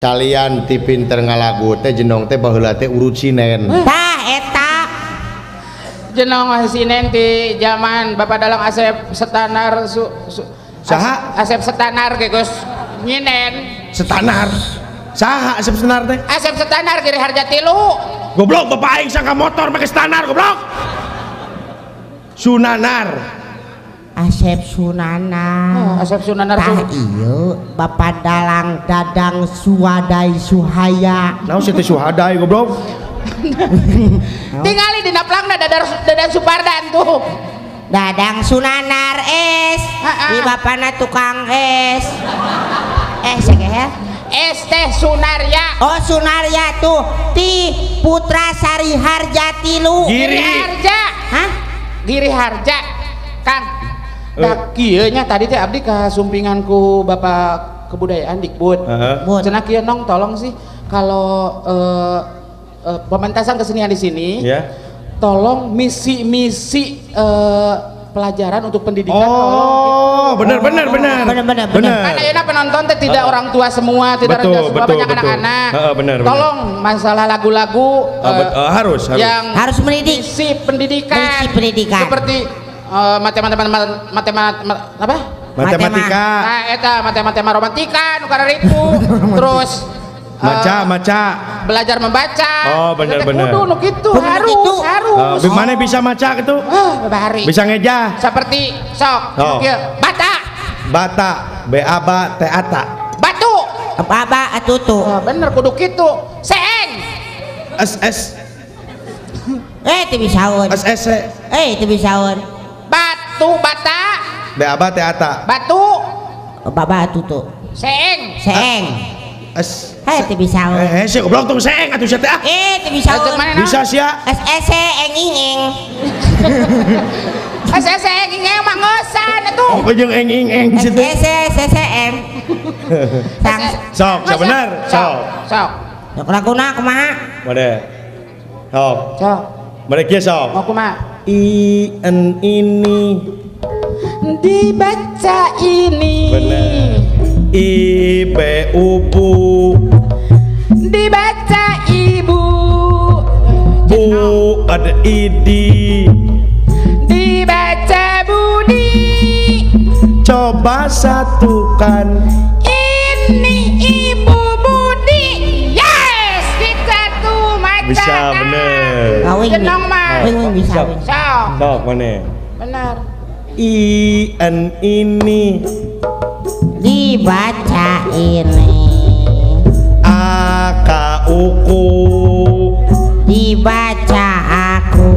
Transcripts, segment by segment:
Salian ti pinter ngalagu teh jenong teh baheula teh urut sinen. Tah eta. Jenong sinen ti zaman Bapak Dalang Asep Setanar saha? Asep Setanar ge geus nyinen. Setanar. Saha Asep Setanar teh? Asep Setanar Giri Harja tilu. Goblok bapak aing sangka motor make Setanar goblok. Sunanar. Asep Sunanar. Oh, Asep Sunanar. Tah ieu Bapak Dalang Dadang Suwadai Suhaya. Naon sih teh Suhadai goblok? Tingali dina plangna Dadang Supardan tuh. Dadang Sunanar es. Di bapana tukang es. Segeher. Es teh Sunarya. Oh Sunarya tuh ti Putra Sari Harja tilu. Giri Harja. Hah? Giri Harja. Kang. Nah, kieu nya tadi teh abdi kasumpingan ku Bapak Kebudayaan Dikbud. Cenah kieu nong tolong sih kalau pementasan kesenian di sini, yeah, tolong misi-misi pelajaran untuk pendidikan. Oh, tolong. Benar benar benar. Benar benar benar. Kan ayeuna penonton teh tidak orang tua semua, tidak betul, orang tua semua, betul, banyak anak-anak. Benar, tolong masalah lagu-lagu harus yang harus mendidik. Misi pendidikan. Misi pendidikan. Seperti matematika apa? Matematika. Nah, eta matematika romantika nu kararitu. Terus maca belajar membaca. Oh, bener bener. Kudu nu kitu harus harus. Mana bisa maca gitu? Bahari. Bisa ngeja. Seperti sok oh. Kieu bata. Bata, B A B T A T. Batu. Apa ba atutu. Oh, bener kudu kitu. Seeng. S S. Teu bisaeun. S S. Teu bisaeun. Batu bata. B A B T A T. Batu. Baba atutu. Seeng. Seeng. S. Teu bisaeun. Sia goblok tong seeng atuh sia teh ah. Teu bisaeun. Bisa sia. S S eng ing eng. S S eng ing eng mah ngeusan atuh. Oh, jeung eng ing eng situ. S S S M. Sok, sabener. Sok. Sok. Sok laguna kumaha? Made. Sok. Sok. Made kieu sok. Mau kumaha? I N ini dibaca ini. Bener. I B U Bu dibaca ibu. Bu ada I D dibaca Budi. Coba satukan ini Ibu Budi. Yes, kita tuh maca. Bisa bener. Jenong mah. Bisa. Sok. Sok mana? Benar. I N ini dibaca ini. A K U K dibaca aku.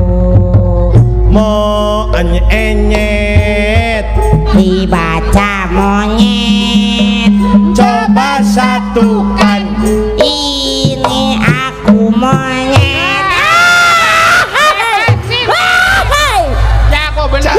Mo en enyet dibaca monyet. Coba satukan ini aku monyet. Jago bener.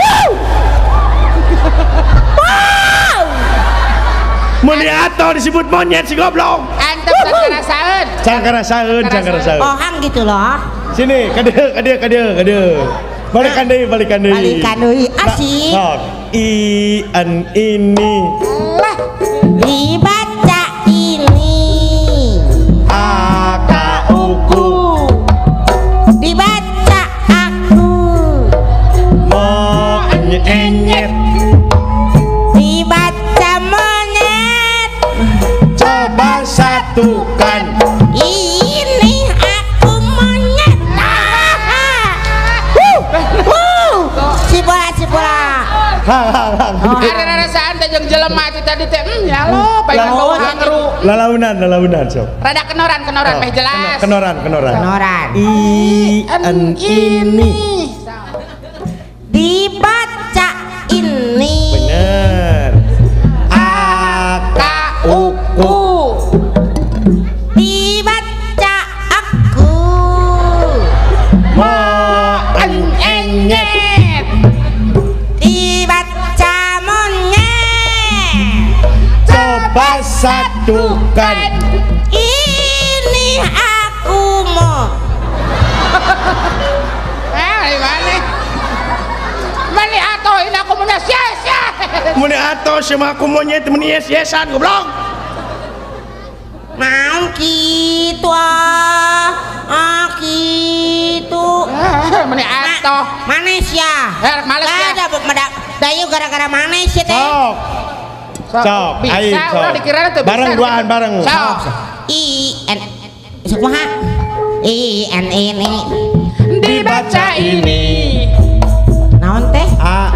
Meni atau disebut monyet si goblok. Antep cangkarasaeun. Cangkarasaeun, cangkarasaeun. Ohang gitu loh. Sini, kadieu, kadieu, kadieu, kadieu. Balikan deui, balikan deui. Balikan deui, asik. Sok. I N ini. Lah, dibaca ini. A K U K dibaca aku. Mo en enyet dibaca monyet. Coba satukan ini aku monyet. Si bola, si bola. Ada rasaan teh jeung jelema ti tadi teh ya lo paling bau hangru. Lalaunan, lalaunan sok. Rada kenoran, kenoran meh jelas. Kenoran, kenoran. Kenoran. I N ini dibaca ini. Bener. A K U K dibaca aku. Mo en enyet dibaca monyet. Coba satukan ini aku mau. Mana? Mani atau ini aku monyet yes yes. Mani atau sama aku monyet meni yes yesan goblok. Mau Kitu ah. Ah kitu. Meni atoh. Manes ya. Males ya. Ada dayu gara-gara manes ya teh. Sok. Sok. Bisa urang dikirana teu bisa. Bareng duaan bareng. Sok. I N kumaha? I N ini dibaca ini. Naon teh? A.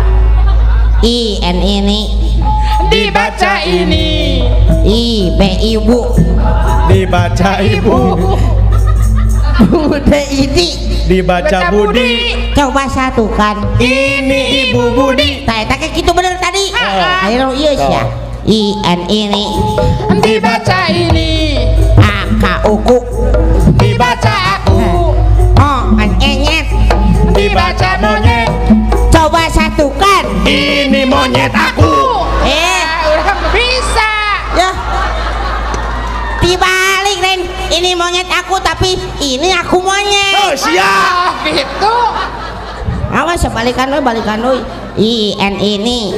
I N ini dibaca ini. I B ibu dibaca ibu. Bu D I D dibaca Budi. Coba satukan. Ini Ibu Budi. Tah eta gitu bener tadi. Ayo ieu sia. I N ini dibaca ini. A K U K dibaca aku. O N enyet dibaca monyet. Coba satukan. Ini monyet aku. Orang bisa. Ya. Dibalik Ren. Ini monyet aku tapi ini aku monyet. Oh siap. Gitu. Awas sebalikan we, balikan we. I N ini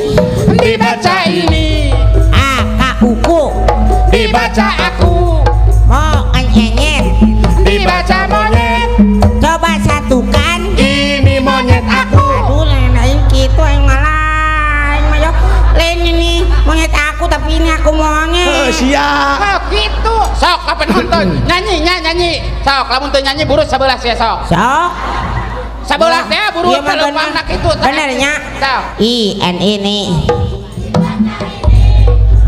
dibaca ini. A K U K dibaca aku. Mo N enyet dibaca monyet. Coba satukan. Ini monyet aku. Aduh lain gitu aing malah aing mah yo. Lain ini monyet aku tapi ini aku monyet. Oh siap. Oh gitu. Sok kapan nonton nyanyi nyanyi. Sok lamun teu nyanyi burut sabelah sia sok. Sok. Sabelah teh burut taleumpangna kitu. Bener nya. Sok. I N ini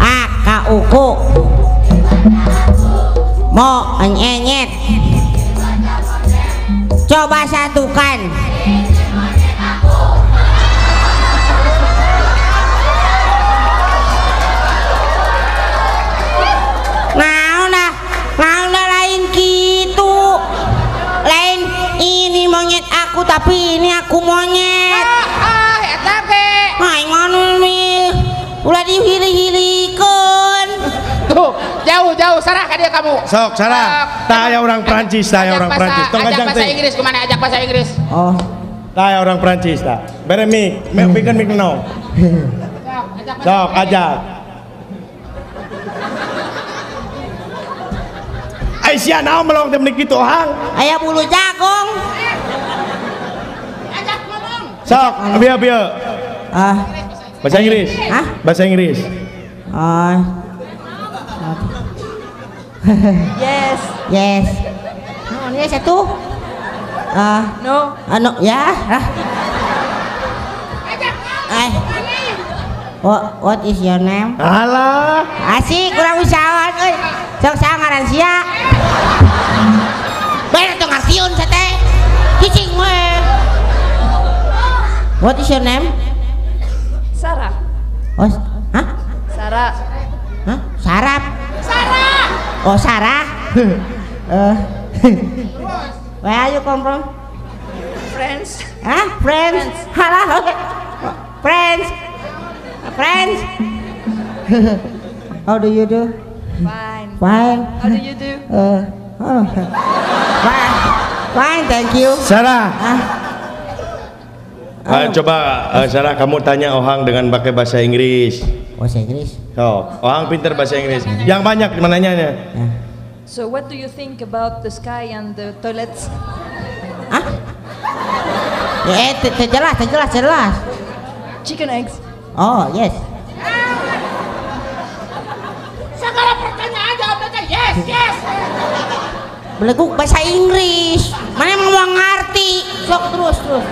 A K U K Mo N enyet. Coba satukan. Nah, nah lain gitu. Lain ini monyet aku tapi ini aku monyet. Ah, eta ge. Aing mah nih. Ulah dihili-hilikeun. Tuh, jauh-jauh Sarah ka dia kamu. Sok, Sarah. Tah aya orang Prancis, tah aya orang Prancis. Tong ajak bahasa Inggris kumaha ajak bahasa Inggris? Oh. Tah aya orang Prancis tah. Bere mik, mikeun mik no. Sok, ajak. Aisyah naon melong teh meuni kitu hang? Aya bulu jagung. Ajak ngomong. Sok, bieu bieu. Ah. Bahasa Inggris. Hah? Bahasa Inggris. Oh. Yes. Yes. Naon yes atuh? No. No ya. What is your name? Alah. Asik kurang usahaan euy. Sok saha ngaran sia? Bae tong ngartieun sia teh. Cicing we. What is your name? Sarah. Oh, hah? Sarah. Hah? Sarah. Sarah. Oh, Sarah. Where are you come from? Friends. Hah? Friends. Halah. Friends. Friends. How do you do? Fine. Fine. How do you do? Fine. Fine, thank you. Sarah. Coba Sarah kamu tanya Ohang dengan pakai bahasa Inggris. Bahasa Inggris? Oh, Ohang pintar bahasa Inggris. Yang banyak nanyanya. So what do you think about the sky and the toilets? Hah? Ya, jelas, jelas, jelas. Chicken eggs. Oh, yes. Segala pertanyaan jawabnya yes, yes. Beleguk bahasa Inggris. Mana emang mau ngerti? Sok terus, terus.